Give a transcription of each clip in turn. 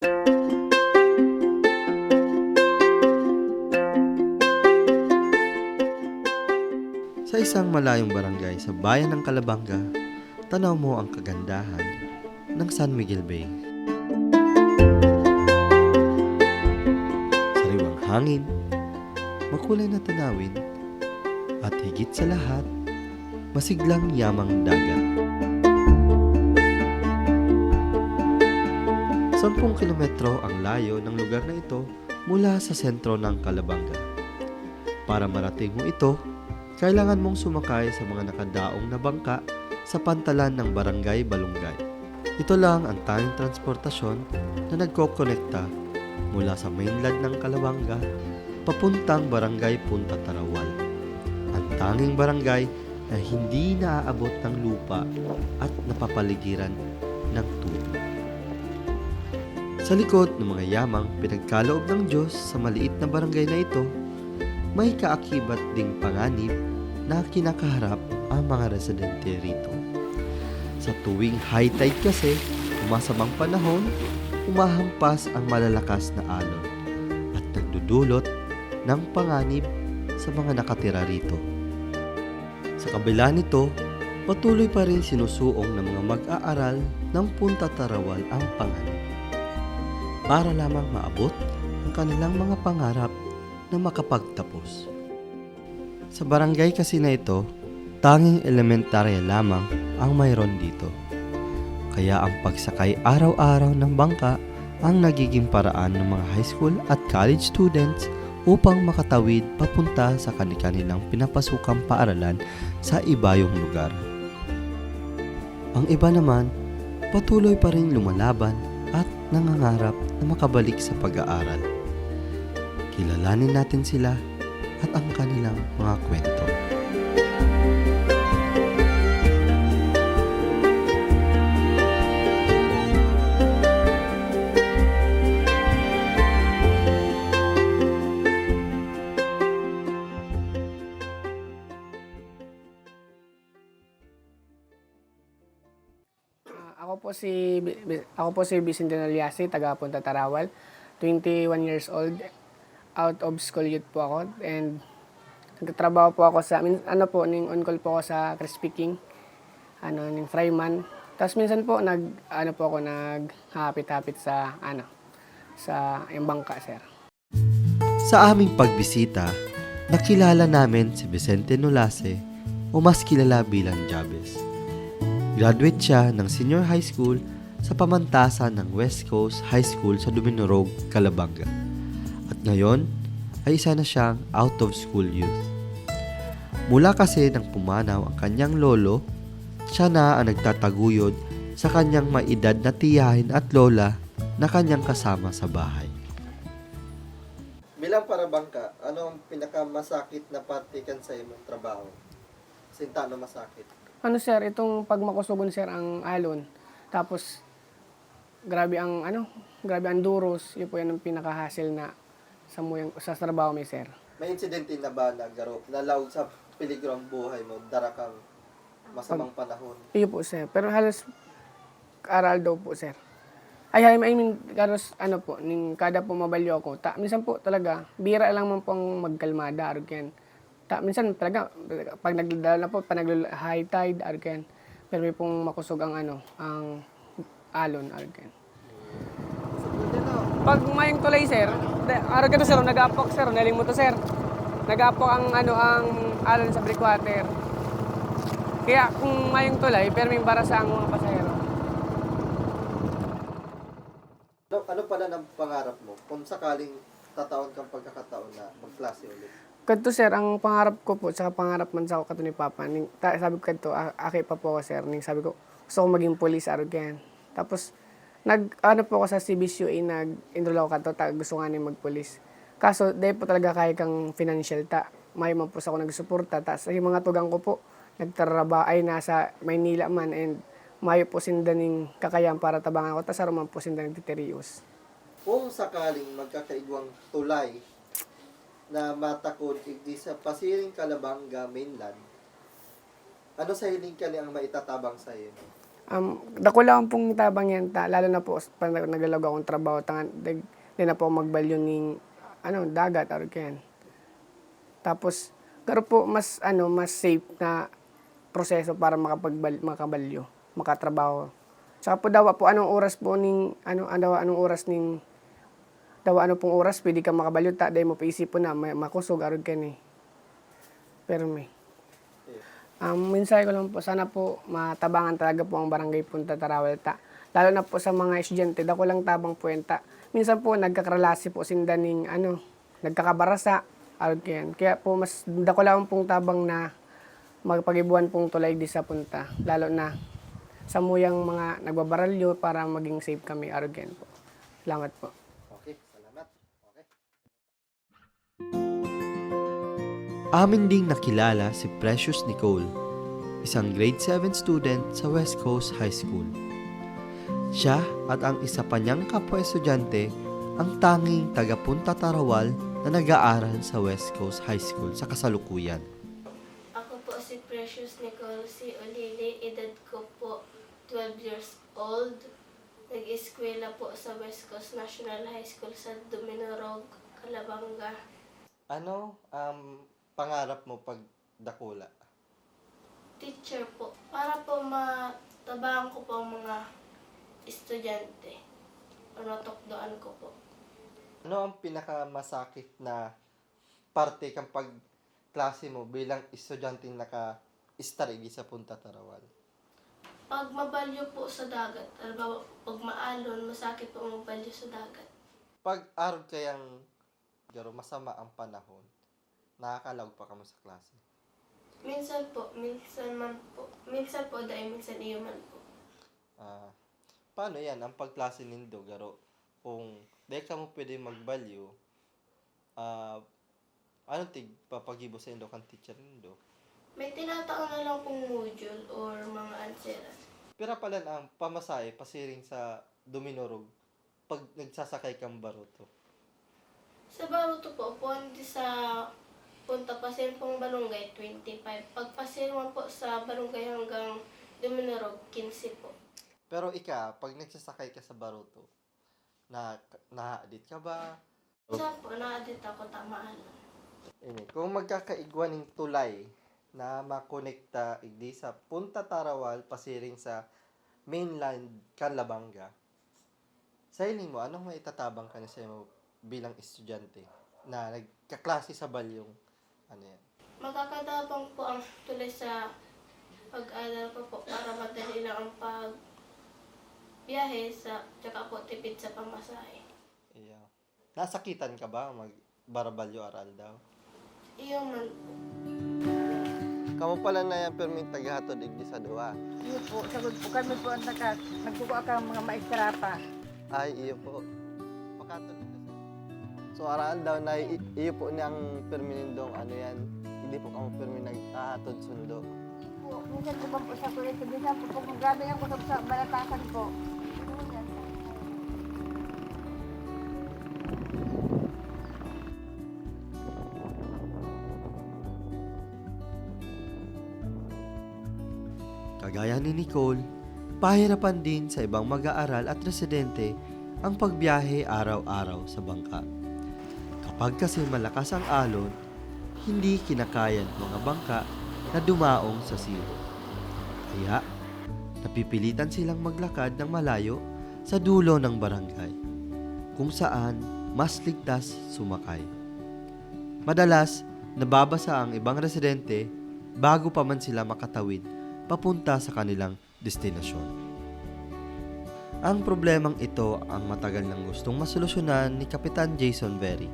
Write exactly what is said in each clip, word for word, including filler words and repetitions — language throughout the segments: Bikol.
Sa isang malayong barangay sa bayan ng Calabanga, tanaw mo ang kagandahan ng San Miguel Bay. Sariwang hangin, makulay na tanawin, at higit sa lahat, masiglang yamang dagat. Sampung kilometro ang layo ng lugar na ito mula sa sentro ng Calabanga. Para marating mo ito, kailangan mong sumakay sa mga nakadaong na bangka sa pantalan ng Barangay Balungay. Ito lang ang tanging transportasyon na nagkokonekta mula sa mainland ng Calabanga papuntang Barangay Punta Tarawal, ang tanging barangay na hindi naaabot ng lupa at napapaligiran ng tubig. Sa likod ng mga yamang pinagkaloob ng Diyos sa maliit na barangay na ito, may kaakibat ding panganib na kinakaharap ang mga residente rito. Sa tuwing high tide kasi, o masamang panahon, umahampas ang malalakas na alon at nagdudulot ng panganib sa mga nakatira rito. Sa kabila nito, patuloy pa rin sinusuong ng mga mag-aaral ng Punta Tarawal ang panganib para lamang maabot ang kanilang mga pangarap na makapagtapos. Sa barangay kasi na ito, tanging elementarya lamang ang mayroon dito. Kaya ang pagsakay araw-araw ng bangka ang nagiging paraan ng mga high school at college students upang makatawid papunta sa kani-kanilang pinapasukang paaralan sa ibayong lugar. Ang iba naman, patuloy pa ring lumalaban at nangangarap na makabalik sa pag-aaral. Kilalanin natin sila at ang kanilang mga kwento. Ah, ako po si Bi-, Bi-, ako po si Vicente Naliasi, taga Punta Tarawal, twenty-one years old, out of school youth po ako, and nagtatrabaho po ako sa, min-, ano po, ning on call po ako sa Crispy King, ano, ning fryman. Tas minsan po, nag, ano po ako, naghahapit-hapit sa, ano, sa, yung bangka, sir. Sa aming pagbisita, nakilala namin si Vicente Nolase o mas kilala bilang Jabez. Graduate siya ng senior high school sa pamantasan ng West Coast High School sa Duminorog, Calabanga. At ngayon ay isa na siyang out-of-school youth. Mula kasi nang pumanaw ang kanyang lolo, siya na ang nagtataguyod sa kanyang may edad na tiyahin at lola na kanyang kasama sa bahay. Bilang parabangka, ano ang pinakamasakit na parte kan sa imong trabaho? Sinta na masakit? Ano, sir, itong pag makusugon, sir, ang alon. Tapos, grabe ang, ano, grabe ang duros. Yun po yan ang pinaka-hassle na sa muyang, sa trabaho mi, sir. May insidente na ba na garo, na laog sa peligro ang buhay mo, dara kang masamang Pag panahon? Iyo po, sir. Pero halos araw-aldaw po, sir. Ay, I mean, halos, ano po, ning kada po mabalyo ako, ta-, minsan po talaga, bira lang man pong magkalmada, arog yan. Ta-, minsan talaga, pag nagdala na po, pag naglo-, high tide, arog yan. Pero may pong makusog ang, ano, ang alon, arog yan. Pag mayong tulay, sir, de, arog ka to, sir, nag-aapok, sir, naling mo to, sir. Nag-aapok ang, ano, ang alon sa breakwater. Kaya kung mayong tulay, pero may barasa ang mga pasahero. Ano, ano pala ang pangarap mo kung sakaling tatawan kang pagkakataon na magklase ulit? Kadto, sir, ang pangarap ko po, tsaka pangarap man sa ako kadto ni Papa, ning, ta-, sabi ko kadto, a-, aki pa po ako, sir, ning sabi ko, "Gusto ko maging pulis," arog yan. Tapos, nag, ano po ako sa C B C U A, nag-enroll ako kadto, ta-, gusto nga niya magpulis. Kaso, dahil po talaga kaya kang financial, ta, mayo man po sa ako nagsuporta, ta, sa yung mga tugang ko po, nagtaraba-, ay, nasa Maynila man, and mayo po sinda ning kakayahan para tabangan ako, ta, saro man po sinda nagtitirios. Kung sakaling magkakaigwang tulay na matakod igdi sa pasiring Calabanga mainland, ano sa hiling kani ang maitatabang saiyo? Um, dako lang pong tabang yan ta, lalo na po s-, pag nag-, naglalagaw akong trabaho, tangan, dag-, di na po ako magbalyo ning, ano, dagat, arog kayan. Tapos, garo po mas, ano, mas safe na proseso para makapagbal-, makabalyo, makatrabaho. Saka po dawa po anong oras po ning, ano, ah, dawa anong oras ning, dawa ano pong oras pwede ka makabalyo ta, dai mo paisipon na ma-, makosog, arog kayan. Permi. Um, mensahe ko lang po, sana po matabangan talaga po ang Barangay Punta Tarawal ta. Lalo na po sa mga estudyante, dako lang tabang po yan ta. Minsan po, nagkakaralasi po sinda ning, ano, nagkakabarasa, arog kayan. Kaya po, mas dako lang pong tabang na magpagibuan pong tulay di sa Punta. Lalo na sa muyang mga nagbabaralyo para maging safe kami, arog kayan po. Salamat po. Okay, salamat. Okay. Amin ding nakilala si Precious Nicole, isang grade seven student sa West Coast High School. Siya at ang isa pa niyang kapwa-estudyante ang tanging taga Punta Tarawal na nag-aaral sa West Coast High School sa kasalukuyan. Ako po si Precious Nicole C. Olili, edad ko po twelve years old. Nag-eskwela po sa West Coast National High School sa Duminorog, Calabanga. Ano ang pangarap mo pag dakula? Teacher po. Para po matabangan ko po ang mga estudyante. Or matukdoan ko po. Ano ang pinakamasakit na parte kan pagklase mo bilang estudyanteng naka-istar igdi sa Punta Tarawal? Pag mabalyo po sa dagat, halimbawa, pag maalon, masakit po magbalyo sa dagat. Pag arog kayang garo masama ang panahon, nakakalaog pa kamo sa klase? Minsan po, minsan man po. Minsan po, dai, minsan iyo man po. Ah, paano yan, ang pagklase nindo, garo? Kung dai kamo pwede magbalyo, ah, anong tigpapagibo saindo kan teacher nindo? May tinatao na lang pong module or mga answeran. Pira pa lang ang pamasahe pasiring sa Duminorog pag nagsasakay kang baruto? Sa baruto po, puwede sa punta pasiring pong barangay, twenty-five. Pagpasiring man po sa barangay hanggang Duminorog, quince po. Pero ika, pag nagsasakay ka sa baruto, na, nahahadit ka ba? Minsan po, nahahadit ako, tamaan. Ini, kung magkakaigwa ning tulay na makonekta igdi sa Punta Tarawal pasiring sa mainland kan Labanga, sa hiling mo, anong maitatabang ka na sa'yo bilang estudyante na nagkaklase sa balyong, ano yan? Makakatabang po ang tulay sa pag-aral ko po para madali lang ang pagbiyahe sa, tsaka po tipid sa pamasahe. Iya. Nasakitan ka ba magbarabalyo aroaldaw? Iyo man po. Kamo pala na yan, pirming tagahatod igdi sa duwa. Iyo po, sagod po kami po ang naka-, nagkukua kang mga maestra pa. Ay, iyo po. Pakatod dito sa... So, aroaldaw na i-, iyo po ni ang pirmi nindong ano yan. Hindi po kamo pirmi naghahatod sundo. Po, minsan po bang po sa kulit, minsan po po kung grabe ang kusog sa balatasan po. Kagaya ni Nicole, pahirapan din sa ibang mag-aaral at residente ang pagbiyahe araw-araw sa bangka. Kapag kasi malakas ang alon, hindi kinakaya ng mga bangka na dumaong sa siro. Kaya, napipilitan silang maglakad ng malayo sa dulo ng barangay, kung saan mas ligtas sumakay. Madalas, nababasa ang ibang residente bago pa man sila makatawid papunta sa kanilang destinasyon. Ang problemang ito ang matagal nang gustong masolusyonan ni Kapitan Jason Very,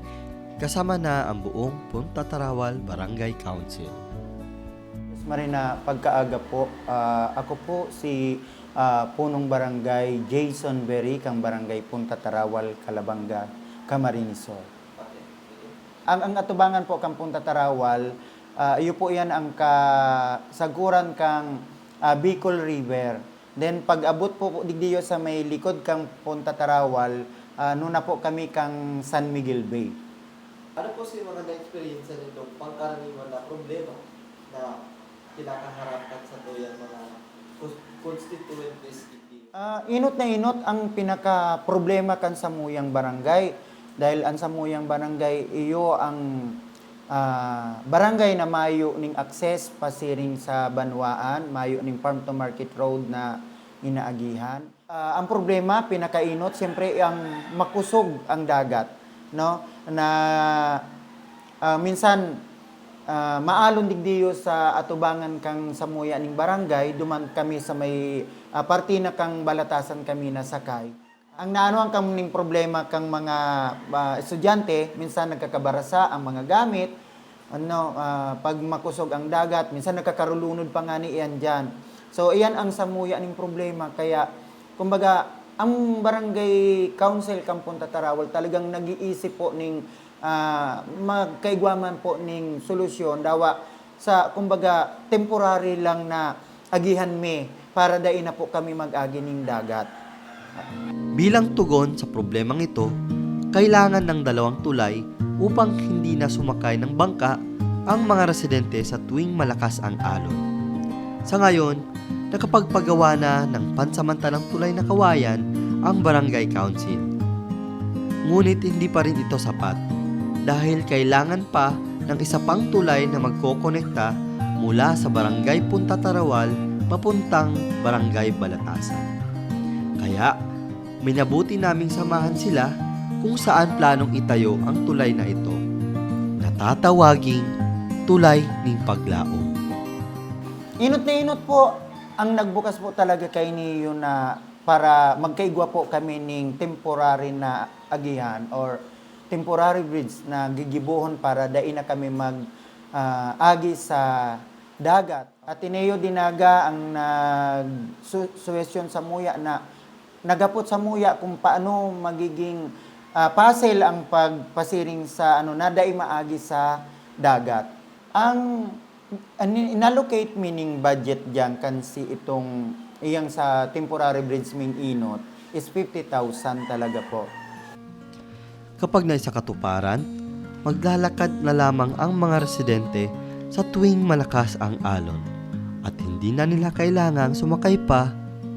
kasama na ang buong Punta Tarawal Barangay Council. Marina, pagkaaga po. Ah, ako po si, ah, Punong Barangay Jason Very, kang Barangay Punta Tarawal, Calabanga, Camarines Sur. Ang, ang atubangan po kan Punta Tarawal, ah, iyo po yan ang kasaguran kang, ah, Bicol River. Then, pag-abot po digdiyo sa may likod kang Punta Tarawal, ah, nuna po kami kang San Miguel Bay. Ano po si mga na-experience nindong pangkaraniwan na problema na kinakaharap kan satuyang mga kus-, Ah, inot na inot ang pinakaproblema kan samuyang barangay. Dahil ang samuyang barangay, iyo ang, ah, barangay na mayo ning access pasiring sa banwaan, mayo ning farm to market road na inaagihan. Ah, ang problema, pinakainot, siyempre, ang makusog ang dagat, no? Na, ah, minsan, ah, maalon digdiyo sa atubangan kan samuya ning barangay, duman kami sa may, ah, parte na kan Balatasan kami nasakay. Ang naanuhan kami ning problema kan mga, ah, estudyante, minsan nagkakabarasa ang mga gamit, ano, ah, pag makusog ang dagat, minsan nagkakarulunod pa ngani iyan diyan. So, iyan ang samuya ning problema. Kaya, kumbaga, ang barangay council kan Punta Tarawal talagang nag-iisip po ning, ah, magkaigwa man po ning solusyon. Dawa sa, kumbaga, temporary lang na agihan mi para dai na po kami mag-agi ning dagat. Bilang tugon sa problemang ito, kailangan ng dalawang tulay upang hindi na sumakay ng bangka ang mga residente sa tuwing malakas ang alon. Sa ngayon, nakapagpagawa na ng pansamantalang tulay na kawayan ang Barangay Council. Ngunit hindi pa rin ito sapat dahil kailangan pa ng isa pang tulay na magkokonekta mula sa Barangay Punta Tarawal papuntang Barangay Balatasan. Kaya, minabuti naming samahan sila kung saan planong itayo ang tulay na ito, na tatawaging Tulay nin Paglaom. Inot na inot po ang nagbukas po talaga kaini na para magkaigwa po kami ning temporary na agihan or temporary bridge na gigibohon para dai na kami mag, ah, agi sa dagat. Ateneo de Naga ang nag-, su-, suwestiyon samuya na naghapot samuya kung paano magiging, ah, facile ang pagpasiring sa ano na dai maagi sa dagat. Ang, an-, inallocate mi ning budget diyan kan si itong iyang sa temporary bridge ming inot is fifty thousand talaga po. Kapag naisakatuparan, maglalakad na lamang ang mga residente sa tuwing malakas ang alon at hindi na nila kailangang sumakay pa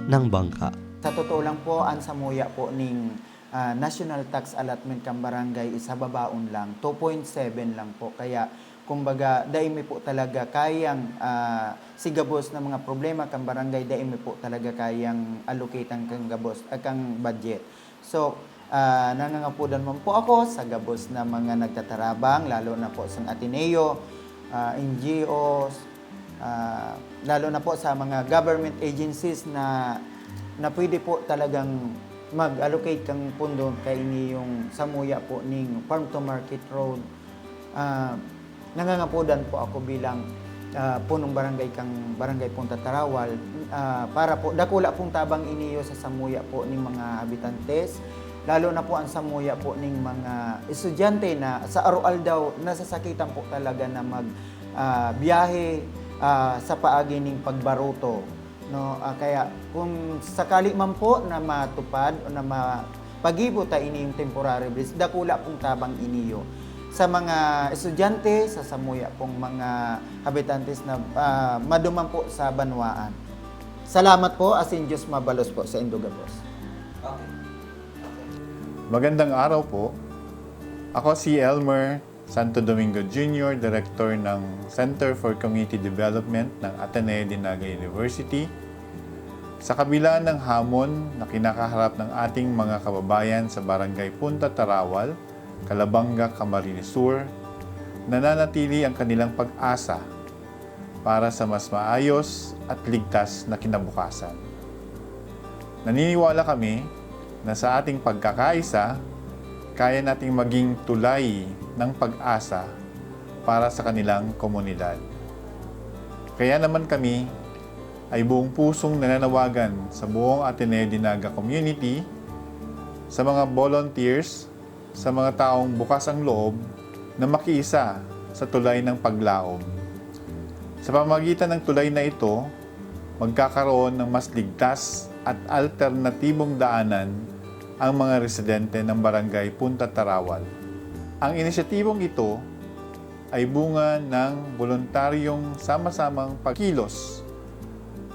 ng bangka. Sa totoo lang po, ang samuya po ning, ah, national tax allotment kan barangay is hababaon lang, two point seven lang po. Kaya, kumbaga, dai mi po talaga kayang, ah, si gabos na mga problema kan barangay, dai mi po talaga kayang allocate ang kang gabos, ah, kang budget. So, ah, nangangapodan man po ako sa gabos na mga nagtatarabang, lalo na po sa Ateneo, ah, N G Os, ah, lalo na po sa mga government agencies na, na pwede po talagang mag-allocate kang pondo kaini yung samuya po ning farm to market road. Ah, nangangapodan po ako bilang, ah, punong barangay kang Barangay Punta Tarawal, ah, para po dakula pong tabang iniyo sa samuya po ning mga habitantes, lalo na po ang samuya po ning mga estudyante na sa aroaldaw nasasakitan po talaga na mag, ah, biyahe, ah, sa paagi ning pagbaruto. No? Ah, kaya kung sakali man po na matupad o na mapagibo ta ini yung temporary bridge, dakula pong tabang iniyo sa mga estudyante, sa samuya pong mga habitantes na, ah, maduman po sa banwaan. Salamat po, asin Diyos mabalos po sa indo gabos. Magandang araw po. Ako si Elmer Santo Domingo Junior, Director ng Center for Community Development ng Ateneo de Naga University. Sa kabila ng hamon na kinakaharap ng ating mga kababayan sa Barangay Punta Tarawal, Calabanga, Camarines Sur, nananatili ang kanilang pag-asa para sa mas maayos at ligtas na kinabukasan. Naniniwala kami na sa ating pagkakaisa, kaya nating maging tulay ng pag-asa para sa kanilang komunidad. Kaya naman kami ay buong pusong nananawagan sa buong Ateneo de Naga community, sa mga volunteers, sa mga taong bukas ang loob na makiisa sa tulay ng paglaom. Sa pamamagitan ng tulay na ito, magkakaroon ng mas ligtas at alternatibong daanan ang mga residente ng Barangay Punta Tarawal. Ang inisyatibong ito ay bunga ng boluntaryong sama-samang pagkilos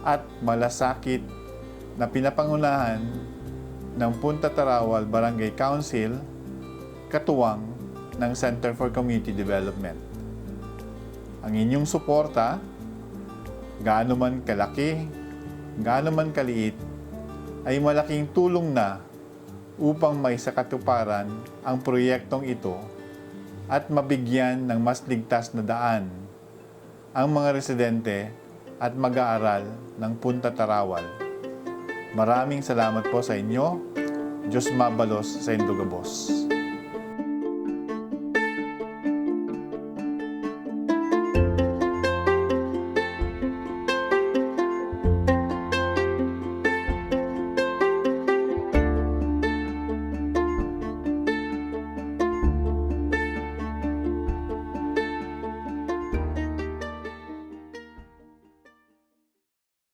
at malasakit na pinapangunahan ng Punta Tarawal Barangay Council, katuwang ng Center for Community Development. Ang inyong suporta, gaano man kalaki, gaano man kaliit, ay malaking tulong na upang maisakatuparan ang proyektong ito at mabigyan ng mas ligtas na daan ang mga residente at mag-aaral ng Punta Tarawal. Maraming salamat po sa inyo. Diyos mabalos sa indugabos.